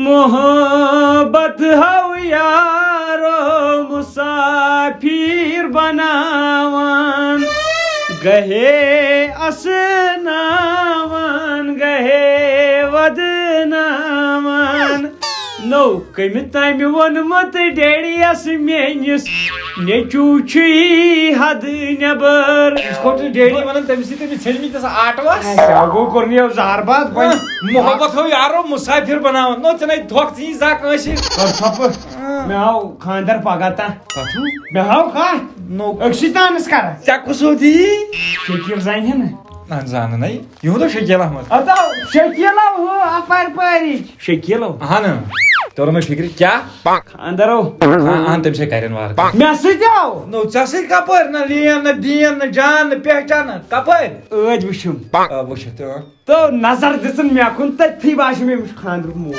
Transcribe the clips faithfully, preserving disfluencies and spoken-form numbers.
محبت ہو یارو مسافر بناوان، گہے اسناوان، گہے ودناوان۔ نو کٔمۍ تٔمۍ ووٚنمُت ڈیڈیَس میٲنِس نیٚچوٗ چھُے حد نٮ۪بر۔ یِتھ کٲٹھۍ ڈیڈی وَنان، تٔمِس چھِ تٔمِس ژھیٚنمٕتۍ آسان آٹوَس۔ کیٛاہ گوٚو، کوٚر نہٕ یہِ زہر باد وۄنۍ؟ محبت ہو یارو مسافر بناوان۔ نو ژےٚ نے دھوکھ ژٕ یی زا کٲنٛسہِ۔ کر ژھۄپہٕ۔ ہاں۔ مےٚ آو خانٛدر پگاہ تام۔ کتھٕ؟ مےٚ آو کانٛہہ۔ نو۔ أکسٕے تانس کران۔ ژےٚ کُس ہوو دی؟ شکیل زانہِ ہے نہٕ۔ اہن زانان ہے۔ یِہُنٛد اوس شکیل احمد۔ ہتو، شکیل ہو اپارِ پارِچ۔ شکیل ہو۔ اہن۔ توٚر مےٚ فکرِ کیٛاہ؟ خانٛدر ہو۔ اہن، اہن، تٔمۍ سۭتۍ کرن وارٕ کارٕ۔ مےٚ سۭتۍ ہو۔ نو، ژےٚ سۭتۍ کپٲرۍ؟ نہ لین، نہ دین، نہ جان، نہ پہچان، نہ کپٲرۍ؟ ٲدۍ وٕچھِم۔ آ، وٕچھِتھ، اۭں۔ تو نظر دِژٕن مےٚ کُن، تٔتھی باسیو مےٚ، أمِس چھُ خانٛدرُک مول۔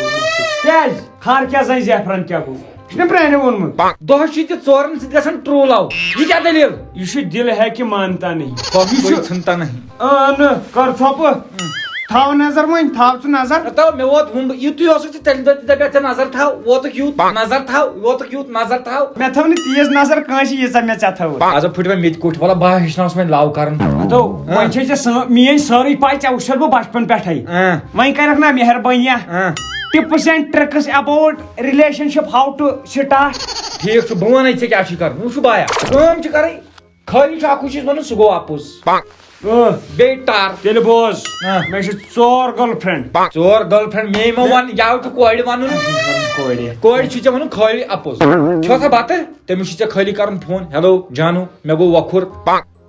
کیٛازِ؟ خار کیٛاہ زانہِ زیفران کیٛاہ گوٚو؟ یہِ چھُ مےٚ پرٛانہِ ووٚنمُت۔ دۄہس چھِ تہِ ژورن سۭتۍ گژھان ٹرٛوٗل آوُٹ۔ یہِ کیٛاہ دٔلیٖل؟ یہِ چھُ دِل ہے کہ مانتا نہیں۔ یہِ چھُ ژھٕنتا نہیں۔ اۭں، نہٕ، کر ژھۄپہٕ۔ تھاو نظر وۄنۍ، تھاو ژٕ نظر۔ ہتو، مےٚ ووت وُنبہٕ، یُتُے اوسُکھ ژٕ تیٚلہِ دۄہ تہِ دپیٛاکھ ژےٚ نظر تھاو، ووتُکھ یوٗت نظر تھاو، ووتُکھ یوٗت نظر تھاو۔ مےٚ تھٲو نہٕ تیز نظر کٲنٛسہِ، ییٖژاہ مےٚ ژےٚ تھٲوٕتھ۔ آز پھٕٹۍ وۄنۍ مےٚ تہِ کوٚٹھۍ، وَلہ بہٕ ہا ہیٚچھناوَس وۄنۍ love کَرُن۔ ہتو، ہاں۔ وۄنۍ چھے ژےٚ سٲ-، میٲنۍ سٲرٕے پاے، ژےٚ وٕچھتھ بہٕ بچپن پٮ۪ٹھَے۔ ہاں۔ وۄنۍ کَرَکھ نا مہربٲنیہ۔ ہاں۔ Tips and tricks about relationship, how to start۔ ٹھیٖک چھُ، بہٕ وَنَے ژےٚ کیٛاہ چھُے کَرُن۔ وٕچھ بایا، کٲم چھِ کَرٕنۍ، خٲلی چھُ اَکُے چیٖز وَنُن، سُہ گوٚو اَپُز۔ اۭں۔ بیٚیہِ ٹَر۔ تیٚلہِ بوز، ہاں۔ مےٚ چھِ ژور girlfriend۔ ژور girlfriend، مے مہ وَن، یَوٕ چھُ کورِ وَنُن۔ کورِ۔ کورِ چھُ ژےٚ وَنُن خٲلی اَپُز۔ کھیوٚتھا بَتہٕ؟ تٔمِس چھُ ژےٚ خٲلی کَرُن فون، "ہیلو جانو، مےٚ گوٚو وۄکھُر۔"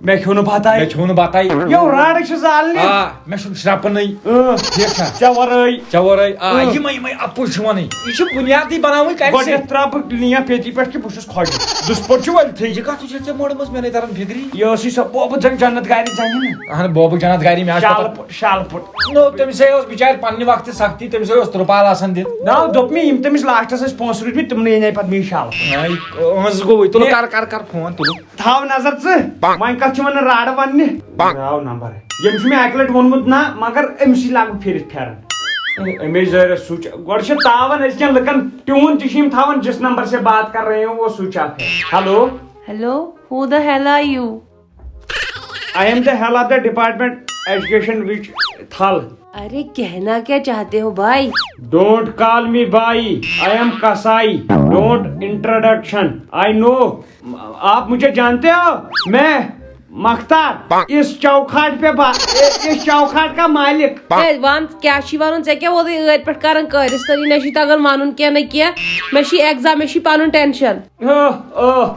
مےٚ کھیوٚو نہٕ بَتَے۔ مےٚ کھیوٚو نہٕ بَتَے۔ یو راڈٕے چھُ زالنہِ۔ آ، مےٚ چھُنہٕ شرٛپنٕے۔ اۭں۔ ٹھیٖک چھا؟ ژےٚ وَرٲے۔ ژےٚ وَرٲے۔ آ، اۭں۔ یِمَے، یِمَے اَپُز چھِ وَنٕنۍ۔ یہِ چھِ بُنیادٕے بَناوٕنۍ کَمہِ سۭتۍ؟ گۄڈٕنٮ۪تھ ترٛاو بہٕ لینٛف ییٚتی پٮ۪ٹھ کہِ بہٕ چھُس کھۄڈٕ۔ دُسپوٹ چھُ ؤلۍتھٕے۔ یہِ کَتھ چھےٚ ژےٚ مٔڑمٕژ؟ مےٚ نَے تَران فِکری۔ یہِ ٲسٕے سۄ بوبہٕ جان جنت گاری زَنہِ نہٕ۔ اَہَن، بوبہٕ جنت گاری، مےٚ آسہِ پَتہ۔ شال پُٹ، شال پُٹ۔ نو، تٔمِس ہے اوس بِچارِ پنٛنہِ وقتہٕ سختی، تٔمِس ہے اوس ترٛپال آسان دِتھ۔ نو، دوٚپ مےٚ، یِم تٔمِس لاسٹَس ٲسۍ پونٛسہٕ روٗدۍمٕتۍ، تِمنٕے اَنے پَتہٕ مےٚ شال۔ اے، اہنٛز گوٚوُے۔ تُلہٕ مےٚ کَر، کَر، کَر فون، تُلہٕ۔ تھاو نظر ژٕ، وۄنۍ کتھ چھِ ونان راڈٕ وننہِ؟ درٛاو نمبر۔ ییٚمِس چھُ مےٚ اکہِ لٹہِ ووٚنمُت نہ، مگر أمۍ سٕے لاگہٕ بہٕ پھِرِتھ پھٮ۪رن۔ أمے زٲرس سُچ، گۄڈٕ چھِ تاوان أزکٮ۪ن لُکن، ٹیوٗن تہِ چھِ یِم تھاوان، جس نمبر سے بات کر رہے ہو وہ سوئچ آف ہے۔ Hello. Hello, who the hell are you? I am the hell of the department education which تھل۔ अरे कहना क्या चाहते हो भाई? Don't call me bhai, I am Kasai. Don't introduction, I know. آپ مجھے جانتے ہو؟ میں مختار، اس چوکھاٹ پہ با-، اس چوکھاٹ کا مالک۔ ہے، وَن، کیٛاہ چھُے وَنُن؟ ژےٚ کیٛاہ ووتُے ٲدۍ پٮ۪ٹھ کران کٲرِس تٔری؟ نہ چھُے تَگان وَنُن کینٛہہ نہ کینٛہہ۔ مےٚ چھُے exam، مےٚ چھُے پَنُن tension۔ آہ، آہ۔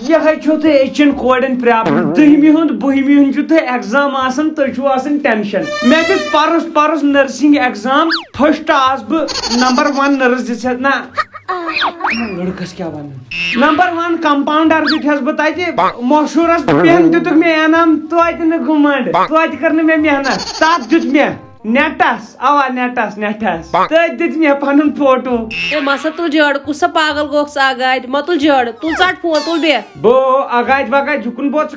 یِہوٚے چھُو تۄہہِ أچھَن کورٮ۪ن problem۔ دٔہمہِ ہُنٛد، بٔہمہِ ہُنٛد چھُو تۄہہِ exam آسان، تُہۍ چھُو آسان tension۔ مےٚ دیُت پَرُس، پَرُس nursing exam، first آس بہٕ، number one nurse دِژ ہٮ۪تھ نہ۔ یِمن لڑکس کیٛاہ ونہٕ؟ Number one compounder دیُت ہس بہٕ تتہِ مشہوٗرس، تٔمۍ دیُتُکھ مےٚ انعام، توتہِ نہٕ گُمنڈ، توتہِ کٔر نہٕ مےٚ محنت، تتھ دیُت مےٚ نیٹس، اوا نیٹس، نیٹس، تٔتھۍ دیُت مےٚ پنُن فوٹو۔ ہے مسا تُل جٲڑ، کُس سا پاگل گوٚکھ ژٕ اگادِ؟ مہ تُل جٲڑ، تُل ژٹ فون، تُل بیٚہہ۔ بہٕ اگادِ وگادِ ہیوٚکُن بوز۔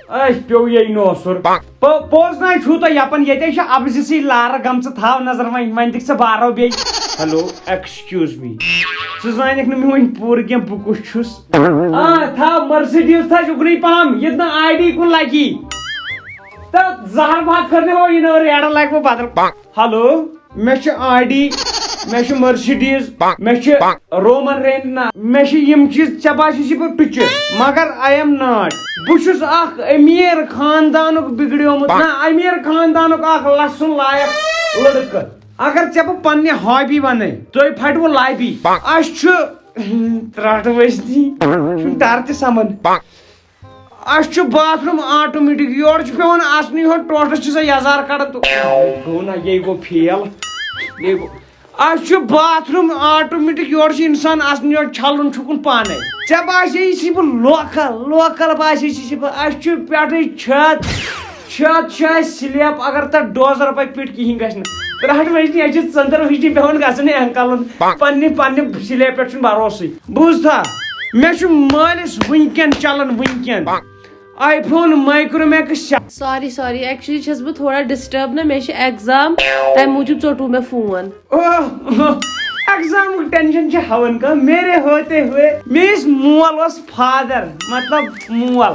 أسۍ پیوٚو یے نوسُر۔ پو-، پوٚز نہ چھُو تۄہہِ یپن، ییٚتے چھِ اَبزِ سٕے لارٕ گٔمژٕ، تھاو نظر وۄنۍ، وۄنۍ دِکھ ژٕ بارو بیٚیہِ۔ Hello, excuse me۔ ژٕ زانکھ نہٕ میون پوٗرٕ کینٛہہ، بہٕ کُس چھُس؟ آ، تھاو Mercedes تھاو اُکنُے پہم، ییٚتہِ نہٕ آی ڈی کُن لگی۔ تہٕ زہر بھاتھ کھٔر نہٕ ہو، یہِ نہٕ ریڈن لگہِ وۄنۍ بدل۔ Hello۔ مےٚ چھُ آی ڈی، مےٚ چھُ Mercedes، مےٚ چھُ رومن رین، نہ، مےٚ چھِ یِم چیٖز، ژےٚ باسہِ زِ بہٕ ٹُچہِ، مگر I am not۔ بہٕ چھُس اکھ أمیٖر خاندانُک بِگڑیومُت، نہ، أمیٖر خاندانُک اکھ لَسُن لایق لٔڑکہٕ۔ اگر ژےٚ بہٕ پننہِ ہابی وَنَے، تُہۍ پھٹوٕ لابی۔ اَسہِ چھُ ترٛٹھ وٕچھنی، چھُنہٕ ٹَر تہِ سَمان۔ اَسہِ چھُ باتھ روٗم آٹومیٹک، یورٕ چھُ پٮ۪وان اَژنُے یوت، ٹوٹلَس چھِ سۄ یَزار کَڑان تہٕ گوٚو نہ، یے گوٚو فیل، یے گوٚو۔ اَسہِ چھُ باتھ روٗم آٹومیٹک، یورٕ چھُ اِنسان اَژنُے یوت، چھَلُن چھُکُن پانَے۔ ژےٚ باسے یہِ چھُے بہٕ لوکَل، لوکَل باسے یہِ چھُے بہٕ، اَسہِ چھُ پٮ۪ٹھٕے چھَت، چھَت چھِ اَسہِ سِلیب، اگر تَتھ ڈوزَر پَکہِ پٮ۪ٹھ کِہیٖنۍ گژھِ نہٕ۔ ترٛٹھ وٕچھنی، اَسہِ چھِ ژٔنٛدٕر وٕچھنی پٮ۪وان گژھُن ہے اَنکَلُن، پنٛنہِ، پنٛنہِ سِلیب پٮ۪ٹھ چھُنہٕ بھروسٕے۔ بوٗزتھا؟ مےٚ چھُ مٲلِس وٕنکٮ۪ن چلان وٕنکٮ۪ن آی فون مایکرو میکس شےٚ۔ سوری، سوری، ایکچولی چھَس بہٕ تھوڑا ڈسٹرب نا، مےٚ چھِ ایگزام، تَمہِ موٗجوٗب ژوٚٹوٕ مےٚ فون۔ اوہ، اوہ، ایگزامُک ٹینشن چھِ ہاوان کانٛہہ، میرے ہوتے ہوئے، مےٚ یُس مول اوس، فادر، مطلب مول،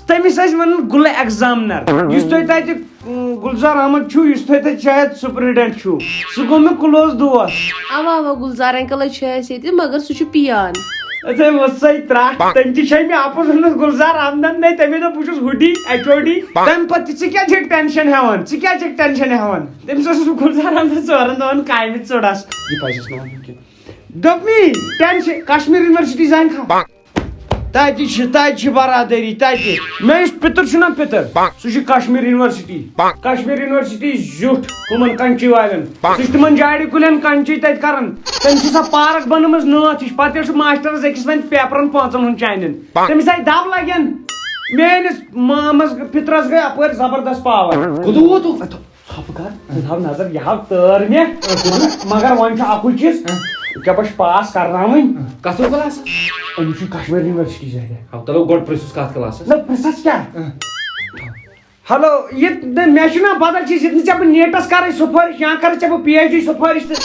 تٔمِس ٲسۍ وَنان گُلہٕ ایگزامنر۔ یُس تۄہہِ تَتہِ، اۭں، گُلزار احمد چھُو، یُس تۄہہِ تَتہِ شاید سپرنٹنڈنٹ چھُو، سُہ گوٚو مےٚ کلوز دوس۔ اوا اوا، گُلزار انکل حظ چھِ اَسہِ ییٚتہِ، مگر سُہ چھُ پیان۔ اَتھے وۄژھے ترٛٹھ، تٔمۍ تہِ چھے مےٚ اَپُز ووٚنمُت گُلزار احمدن، نے تٔمۍ دوٚپ بہٕ چھُس ہُہ ڈی، ایچ او ڈی۔ تَمہِ پتہٕ تہِ ژٕ کیٛازِ چھَکھ ٹینشن ہٮ۪وان؟ ژٕ کیٛازِ چھَکھ ٹینشن ہٮ۪وان؟ تٔمِس اوسُس بہٕ گُلزار احمدس ژورن دۄہن کامہِ ژوٚڑس۔ یہِ پزٮ۪س نہٕ وَنُن کینٛہہ۔ دوٚپ مےٚ، ٹینشن، کشمیر یونیورسٹی زانہِ کھا؟ تَتہِ چھِ، تَتہِ چھِ برادٔری، تَتہِ۔ مےٚ یُس پِتُر چھُنہ پِتُر، سُہ چھُ کشمیر یونیورسٹی۔ کشمیر یونیورسٹی زیُٹھ ہُمن کنچی والٮ۪ن۔ سُہ چھُ تِمن جاڑِ کُلٮ۪ن کنچی تَتہِ کران۔ تٔمۍ چھِ سۄ پارک بنٲومٕژ نٲتھ ہِش۔ پتہٕ ییٚلہِ سُہ ماسٹرس أکِس وَنہِ پیپرن پانٛژن ہُنٛد چانٮ۪ن، تٔمِس آیہِ دب لگٮ۪ن۔ میٲنِس مامس پِترس گٔے اپٲرۍ زبردست پاور۔ کوٚت ووتُکھ؟ ژھۄپہٕ کر، ژٕ تھاو نظر، یہِ ہاو تٲر مےٚ۔ مگر وۄنۍ چھُ اکُے چیٖز، ژےٚ پَزِ پاس کرناوٕنۍ۔ کتھ کلاس؟ أمِس چھُ کشمیر یونیورسٹی زہریا۔ ہاو، تَلو گۄڈٕ پرٛژھُس کتھ کلاسس۔ نہ، پرٛژھس کیٛاہ؟ ہلو، یہِ نہ، مےٚ چھُنہ بدل چیٖز، یہِ نہٕ ژےٚ بہٕ نیٹس کرے سفٲرِش یا کرے ژےٚ بہٕ پی ایچ ڈی سفٲرِش تہٕ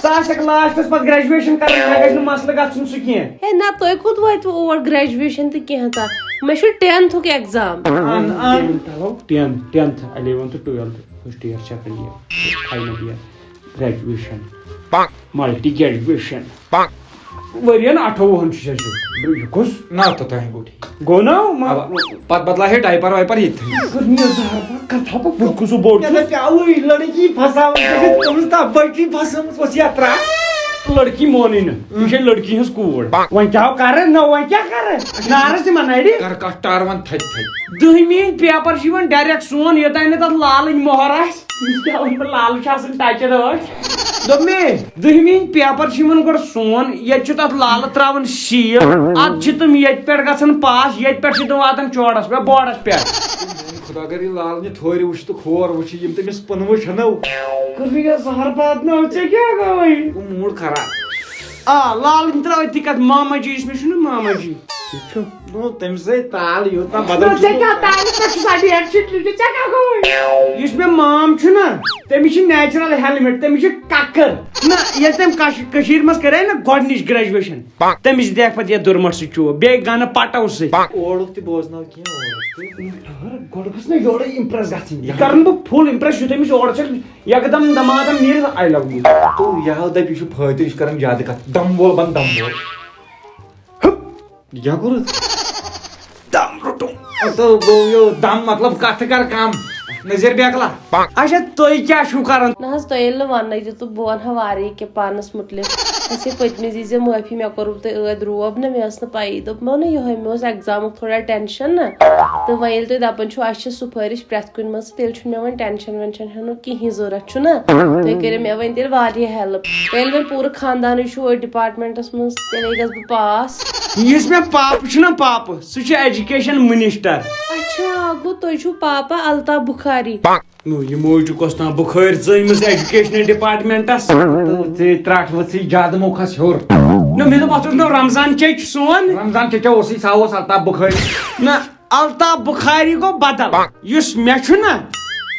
ژٕ آسکھ لاسٹس پتہٕ گریجویشن کرٕنۍ، مےٚ گژھِ نہٕ مسلہٕ گژھُن سُہ کینٛہہ۔ ہے نہ، تُہۍ کوٚت وٲتوٕ اور گریجویشن تہٕ کینٛہہ تام؟ مےٚ چھُ ٹینتھُک ایگزام۔ اہن، اہن۔ Tenth, hello, tenth, tenth, eleventh, twelfth, first year, second year, final year, graduation, multi graduation. ؤرین اَٹھووُہن چھُ سُہ۔ یہِ کُس؟ نہ، توٚتام گوٚو ٹھیٖک۔ گوٚو نا؟ ما-، اوا، پتہٕ بدلاوہے ڈایپر وایپر ییٚتھٕے۔ کٔر مےٚ زہر، بہٕ کر تھاو بہٕ بہٕ کُس بوٚڑ مےٚ چھُس؟ دَپہِ، اَوٕے لڑکی پھساوٕنۍ، تٔمِس تَتھ بٔٹی پھسٲومٕژ ٲس یترا۔ لڑکی مونٕے نہٕ، یہِ چھےٚ لڑکی ہٕنٛز کوٗر۔ وۄنۍ کیٛاہ ہو کرٕ؟ نہ، وۄنۍ کیٛاہ کرٕ؟ نارس تہِ مناڑِ۔ کر کتھ ٹارون تھدِ تھدِ۔ دٔہمہِ ہٕنٛدۍ پیپر چھِ یِوان ڈایریکٹ سون، یوٚتام نہٕ تتھ لالٕنۍ مۄہر آسہِ۔ یہِ کیٛاہ وَنہٕ بہٕ، لالہٕ چھِ آسان ٹچہِ رٲچھ۔ دوٚپ مےٚ، دٔہمہِ ہٕنٛدۍ پیپر چھِ یِوان گۄڈٕ سون، ییٚتہِ چھُ تتھ لالہٕ تراوان سیٖل، ادٕ چھِ تِم ییٚتہِ پٮ۪ٹھ گژھان پاس، ییٚتہِ پٮ۪ٹھ چھِ تِم واتان چوڑس پٮ۪ٹھ، بورڈس پٮ۪ٹھ۔ خدا کر یہِ لالہٕ نہِ تھورِ وٕچھِ تہٕ کھور وٕچھِ، یِم تٔمِس پٕنوٕ چھَنو۔ کٔر یہِ زہر باد نہ، ژےٚ کیٛاہ گوٚوٕے؟ گوٚو موٗڈ خراب۔ آ، لالٕنۍ ترٲو أتھی کتھ، ماما جی یُس مےٚ چھُنہٕ ماما جی۔ ٹھیٖک چھُ۔ گوٚو تٔمِس سۭتۍ تال یوٗت تام بدل نہ، ژےٚ کیٛاہ تالہِ پٮ۪ٹھ چھُ سا ڈیٹ شیٖٹ لیٖکھِتھ؟ ژےٚ کیٛاہ گوٚوُے؟ یُس مےٚ مام چھُنہ، تٔمِس چھِ نیچرل ہیلمٹ، تٔمِس چھِ ککر۔ نہ، ییٚلہِ تٔمۍ کش-، کٔشیٖرِ منٛز کَرے نہ گۄڈٕنِچ گریجویشن، تٔمِس دِکھ پتہٕ یَتھ دُرمٹ سۭتۍ چوب، بیٚیہِ گنہٕ پٹو سۭتۍ۔ اورُک تہِ بوزناو کینٛہہ، اورُک تہِ۔ ٹھہر، گۄڈٕ گوٚژھ نہ یورَے impress گژھٕنۍ۔ یہِ کرن بہٕ full impress، یُتھ أمِس اورٕ چھِ یکدم دمادم نیرِ، I love you۔ تو یہِ ہاو دَپہِ، یہِ چھُ فٲطر، یہِ چھُ کران زیادٕ کتھ۔ دم وول بن دم وول۔ ہپ۔ یہِ کیٛاہ کوٚرُتھ؟ دم روٚٹُم۔ تو گوٚو یہِ دم، مطلب کتھ کر کم۔ نذیر بیکلا۔ اچھا، تُہۍ کیٛاہ چھِو کران؟ نہ حظ، تۄہہِ ییٚلہِ نہٕ وننَے دیُتُکھ، بہٕ ونہٕ ہا واریاہ کینٛہہ پانس مُتعلِق۔ اَسہِ پٔتمہِ وِزِ معٲفی، مےٚ کوٚروٕ تۄہہِ ٲدۍ روب نہ، مےٚ ٲس نہٕ پَیی۔ دوٚپمو نہ یِہوٚے، مےٚ اوس ایگزامُک تھوڑا ٹینشن نہ۔ تہٕ وۄنۍ ییٚلہِ تُہۍ دَپان چھِو اَسہِ چھِ سُفٲرِش پرٛٮ۪تھ کُنہِ منٛز، تیٚلہِ چھُنہٕ مےٚ وۄنۍ ٹینشن وینشن ہٮ۪نُک کِہیٖنۍ ضوٚرتھ، چھُنہ؟ تُہۍ کٔرِو مےٚ وۄنۍ تیٚلہِ واریاہ ہیلپ۔ تیٚلہِ وۄنۍ پوٗرٕ خاندانٕے چھُ أتھۍ ڈپارٹمنٹس منٛز، تیٚلے گژھٕ بہٕ پاس۔ یُس مےٚ پاپہٕ چھُنہ پاپہٕ، سُہ چھُ ایجوکیشن منسٹر۔ اچھا، گوٚو تُہۍ چھِو پاپا الطاف بخاری؟ نو، یہِ موج چھُ کۄس تام بُخٲرۍ ژٲنمٕژ ایجوکیشن ڈپارٹمنٹس۔ تہٕ ژے ترٛٹھ ؤژھٕے زیادٕ مو کھس ہیوٚر۔ نہ، مےٚ دوٚپ، اتھ اوس ناو رمضان چچ سون۔ رمضان چچا اوسُے، سُہ اوس الطاف بخٲری۔ نہ، الطاف بخاری گوٚو بدل۔ یُس مےٚ چھُ نہ،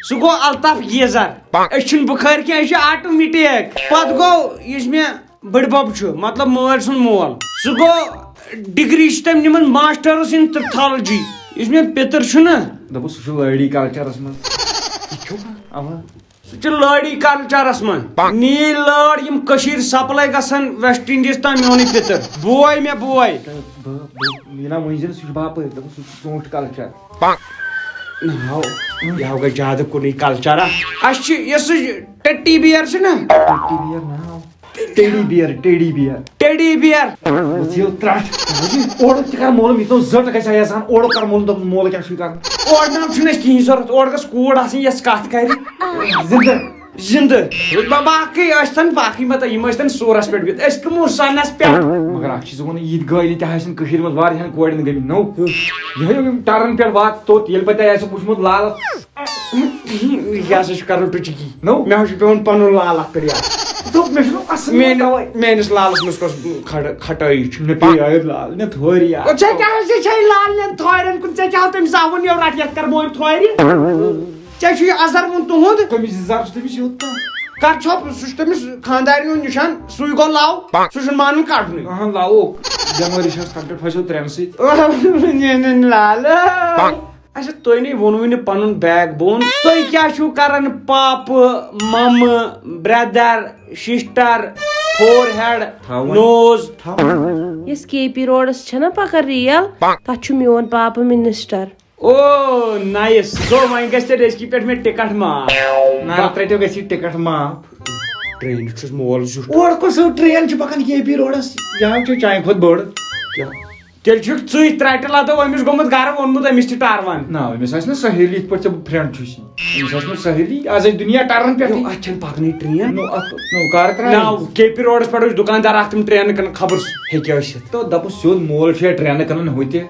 سُہ گوٚو الطاف گیزر۔ أسۍ چھِنہٕ بخٲرۍ کینٛہہ، أسۍ چھِ آٹومیٹک۔ پتہٕ گوٚو یُس مےٚ بٕڈبب چھُ، مطلب مٲلۍ سُنٛد مول، سُہ گوٚو ڈگری چھِ تٔمۍ نِمٕژ ماسٹرس in pathology۔ یُس مےٚ پِتُر چھُ نہ، دوٚپُس، سُہ چھُ لٲڑی کلچرس منٛز۔ یہِ چھُکھا؟ اوا۔ سُہ چھُ لٲڑی کلچرس منٛز۔ نیٖلۍ لٲر یِم کٔشیٖرِ سپلاے گژھن ویسٹ انڈیز تام، میونٕے پِتُر۔ بوے مےٚ بوے۔ تہٕ بہٕ، بہٕ، یہِ نا ؤنۍ زِ نہٕ، سُہ چھُ باپٲرۍ، دوٚپُس، سُہ چھُ ژوٗنٛٹھۍ کلچر۔ نہ ہاو، یہِ ہاو گژھِ زیادٕ کُنُے کلچرا۔ اَسہِ چھِ یۄس سُہ ٹیڈی بیئر چھُ نہ؟ ٹیڈی بیئر ناو۔ Teddy bear, teddy bear. Teddy bear. وۄتھ یہِ ترٛٹھ۔ اورٕ تہِ کر معلوم، یہِ تو زٔٹ گژھِ ہا یژھان، اورٕ کر معلوم، دوٚپُن مول کیٛاہ چھُے کران۔ اورٕ نہ چھُنہٕ اَسہِ کِہیٖنۍ ضوٚرتھ، اورٕ گژھِ کوٗر آسٕنۍ یۄس کتھ کرِ۔ زِندٕ۔ زِندٕ۔ با-، باقٕے ٲسۍ تن، باقٕے مطلب یِم ٲسۍ تن سورس پٮ۪ٹھ بِہِتھ، أسۍ کٕمو سنس پٮ۪ٹھ؟ مگر اکھ چیٖز ووٚن، ییٖتۍ گٲلۍ تہِ آسن کٔشیٖرِ منٛز واریاہن کورٮ۪ن گٔمٕتۍ نٔو۔ یِہوٚے یِم ٹرن پٮ۪ٹھ واتہِ توٚت، ییٚلہِ پتہٕ تۄہہِ آسِوٕ وٕچھمُت لالس۔ یہِ ہسا چھُ کران ٹُچکی۔ نو؟ مےٚ حظ چھُ پٮ۪وان پنُن لال اتھ پٮ۪ٹھ یاد۔ دوٚپ، مےٚ چھُنہٕ اصل میٲنہِ-، توے۔ میٲنِس لالس منٛز کۄس کھڑ-، کھٹٲیی چھُ؟ مےٚ پیٚیہِ یٲرۍ لال، مےٚ تھورِ یاد۔ او، ژےٚ کیٛاہ حظ، ژےٚ چھے لالنٮ۪ن تھورٮ۪ن کُن، ژےٚ کیٛاہ تٔمِس زاوُن یو رٹھ یتھ کر مۄنۍ تھورِ؟ ژےٚ چھُ یہِ اظہر وُن تُہُنٛد۔ کٔمِس زر چھُ تٔمِس یوٗت تام؟ کر چھۄپ، سُہ چھُ تٔمِس خانٛدارنہِ ہُنٛد نِشان، سُے گوٚو لو، سُہ چھُنہٕ مانان کڑنُے۔ اہن لوُک، بٮ۪مٲرۍ چھَس تَتھ پٮ۪ٹھ پھٔسیو ترٛٮ۪ن سۭتۍ۔ اچھا، تُہۍ نے ووٚنوُے نہٕ پنُن backbone۔ تُہۍ کیٛاہ چھِو کران؟ پاپہٕ، ممہٕ، brother، sister، forehead، تھاوان۔ Nose۔ تھاوان۔ یُس کے پی روڈس چھےٚ نا پکان ریل، تتھ چھُ میون پاپہٕ minister۔ او، nice۔ گوٚو وۄنۍ گژھِ تیٚلہِ أزکی پٮ۪ٹھ مےٚ ٹکٹ معاف۔ نہ، ترٛےٚ تہِ گژھِ ٹکٹ معاف۔ ٹرینہِ چھُس مول زیُٹھ۔ اور کُس ہیوٗ ٹرین چھِ پکان کے پی روڈس؟ یہِ حظ چھُ چانہِ کھۄتہٕ بٔڑ۔ کیٛاہ؟ تیٚلہِ چھُکھ ژٕے ترٛٹہِ لدو أمِس گوٚمُت گرٕ، ووٚنمُت أمِس تہِ ٹرون۔ نہ، أمِس آسہِ نہٕ سہیلی یِتھ پٲٹھۍ ژےٚ بہٕ friend چھُے۔ أمِس آسہِ نہٕ سہیلی، آز آسہِ دُنیا ٹران پٮ۪ٹھٕے۔ یو، اتھ چھَنہٕ پکنٕے ٹرین۔ نو، اتھ، نو، کر ترٛایہِ؟ نو، کے پی روڈس پٮ۪ٹھ اوس دُکاندار اکھ، تِم ٹرینہٕ کٕنان، خبر سُہ ہیٚکہِ ٲسِتھ۔ تو دپُس سیوٚد مول چھُ یا ٹرینہٕ کٕنان ہُہ تہِ۔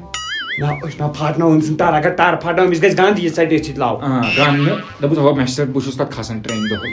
نہ، أسۍ نہ پھاٹناوو أمۍ سُنٛد ٹر، اگر ٹر پھاٹناوو، أمِس گژھِ گنٛد یہِ ژَٹہِ أسۍ سۭتۍ لاو۔ آ، گنٛد نہٕ۔ دپُس، اوا، مےٚ چھِ ژےٚ، بہٕ چھُس تتھ کھسان ٹرینہِ دۄہے۔